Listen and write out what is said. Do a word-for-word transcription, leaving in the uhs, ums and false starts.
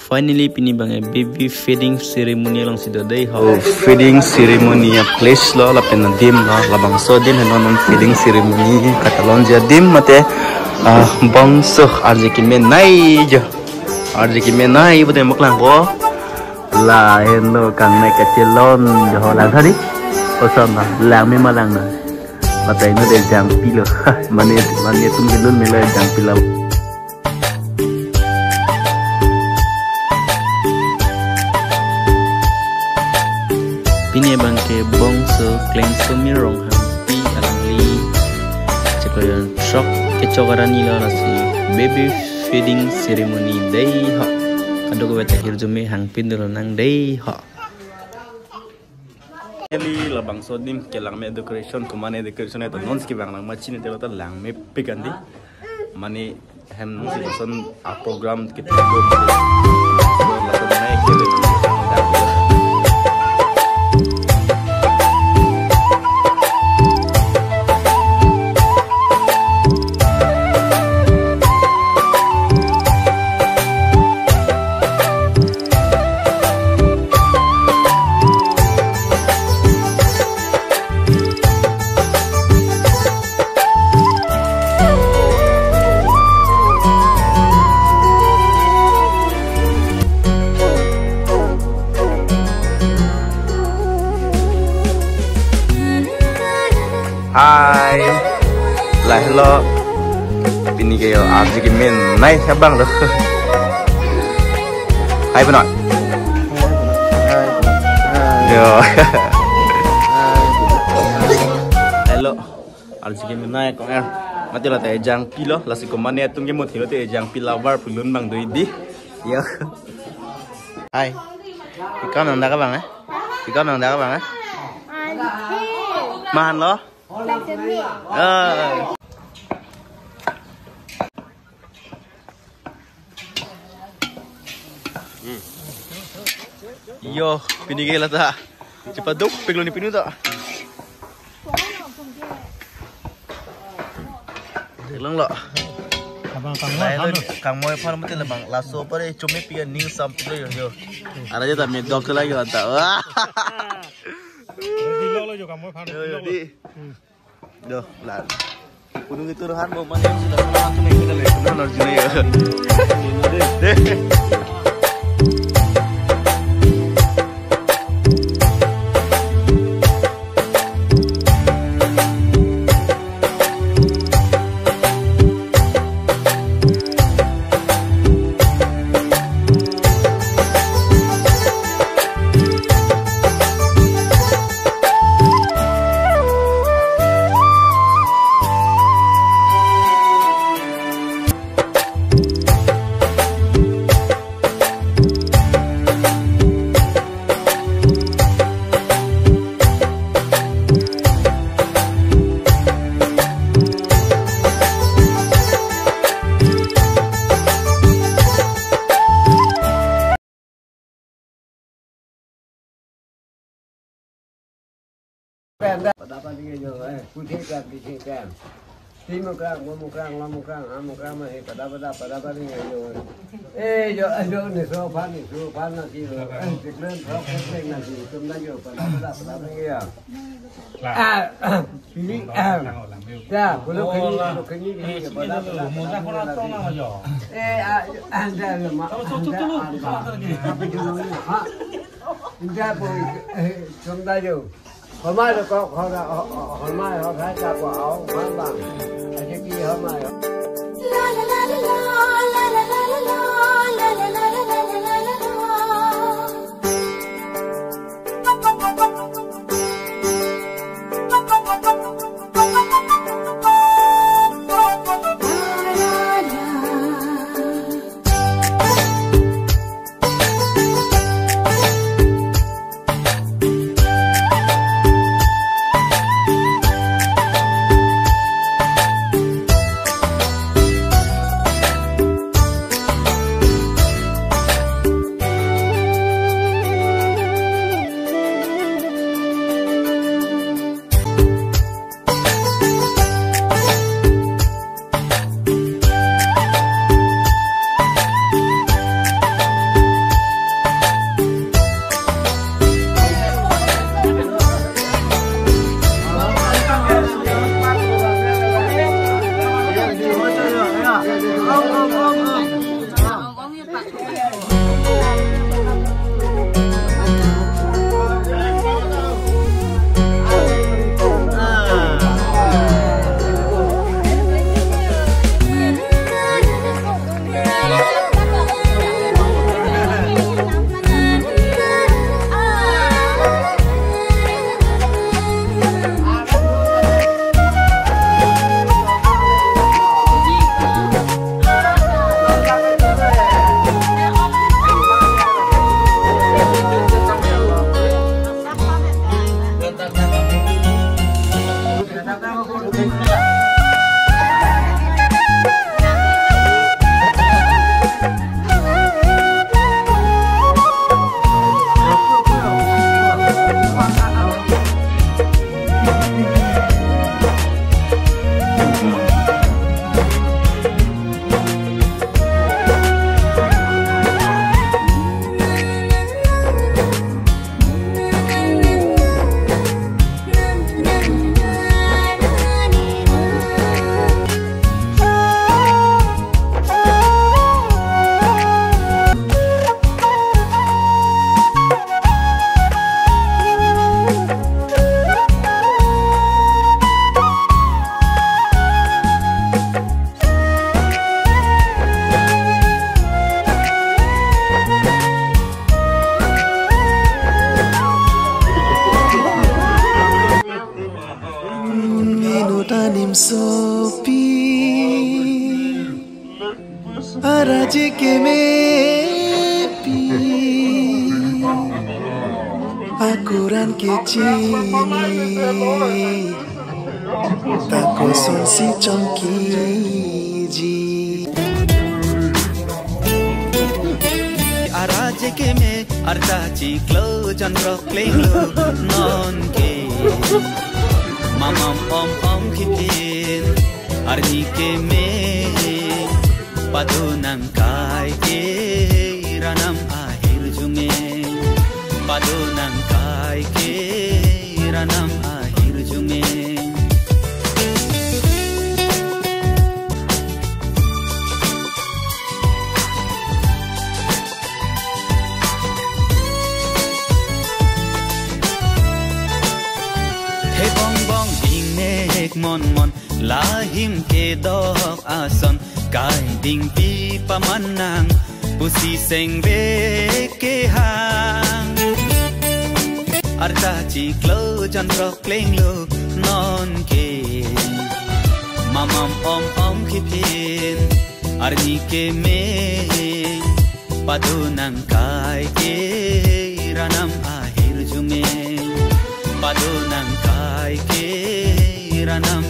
Finally, pini abang ke baby feeding ceremony alongsi do dei ho. Oh, feeding ceremony a-place lo, lapen adim lo, labangso adim henlo non feeding ceremony, katalonji adim mate, ah, bongso arje kemenei jo. Arje kemenei pute mo klangpo. Lahenlo kangnei kachelonji ho, lang tha dei. Koson lo, langme ma lang na. Mate ino de jangpi lo. Mane, mane atum kelun melo jangpi lo. Pini abang ke bongso Klengsomi Ronghangpi alangli chiklo jonthrok kechok arni lo, lasi baby feeding ceremony dei ho. Kadokave ta hirjume hangpin dolo nang dei ho. Eli labangso adim ke langme decoration, komatne decoration ta nonsi kevang lang ma chinine, telo ta langmepik an dei. Mane hem nonsi koson a-program ke Hai. Lahelo. Pini ke yo arje kemenei abang lo. Hai penoi. Yo. Hello. Arje kemenei kong er. Mati lo te jangpi lo, lasi komatne atum ke mati lo te jangpi lover pulun abang do dei. Yo. Hai. Pi kam nangdak abang eh? Pi kam nangdak abang eh? Ante. Mahan lo? Maksudnya. Eh. Yo, pini ke lata. Cepat dok, peglo ni pinu ta. Lang lo. Abang kangmoi aphan lo. Kangmoi aphan mati labang. Laso pare chome pi aning samplo yo yo. Ara je ta me dok lagi anta. Wah. Di lo lo jo kangmoi aphan. Yo yo di. Hmm. Do, la. Punu gitu rohan mau mana yang sudah sama aku naik ke dalam. Benar, Arjuna ya. Pada apa ni yo, eh, putih kan, putih kan. Tim mukrang, mo mukrang, lo mukrang, ha mukrang, ma he pada pada, pada apa ni yo. Eh, yo, eh, yo, ni so pan, ni so pan na si yo. Eh, siklen so siklen na si, tum na yo, pada pada, pada apa ni yo. Ah, ah, pini, ah. Ya, pulo kini, pulo kini, kini, pada pada, pada apa ni yo. Eh, ah, ah, anda lo ma, anda, ah, apa judulnya, ha? Anda po, eh, tum na yo. Homai lo kok, hora, ho-, ho-, homai, ho, hai ta ko, au, han bang. Aje ki homai, ho. Inut anim sopi, araje kemepi, akuran kechini, ta kosonsi chongkiji. Araje keme, arta chiklo, jon krok klenglo, non ke. Mamam om om khipin, arni keme. Pado nangkai ke, ra-nam ahirjume. Pado nangkai ke, ra-nam ahirjume. He bongbong dingnek monmon, lahim kedok ason, kai dingpi paman nang, pusi sengve kehang. Arta chiklo, jon krok klenglo, non ke. Mamam om om khipin, arni keme. Pado nangkai ke, ra-nam ahirjume. Pado nangkai ke, ra-nam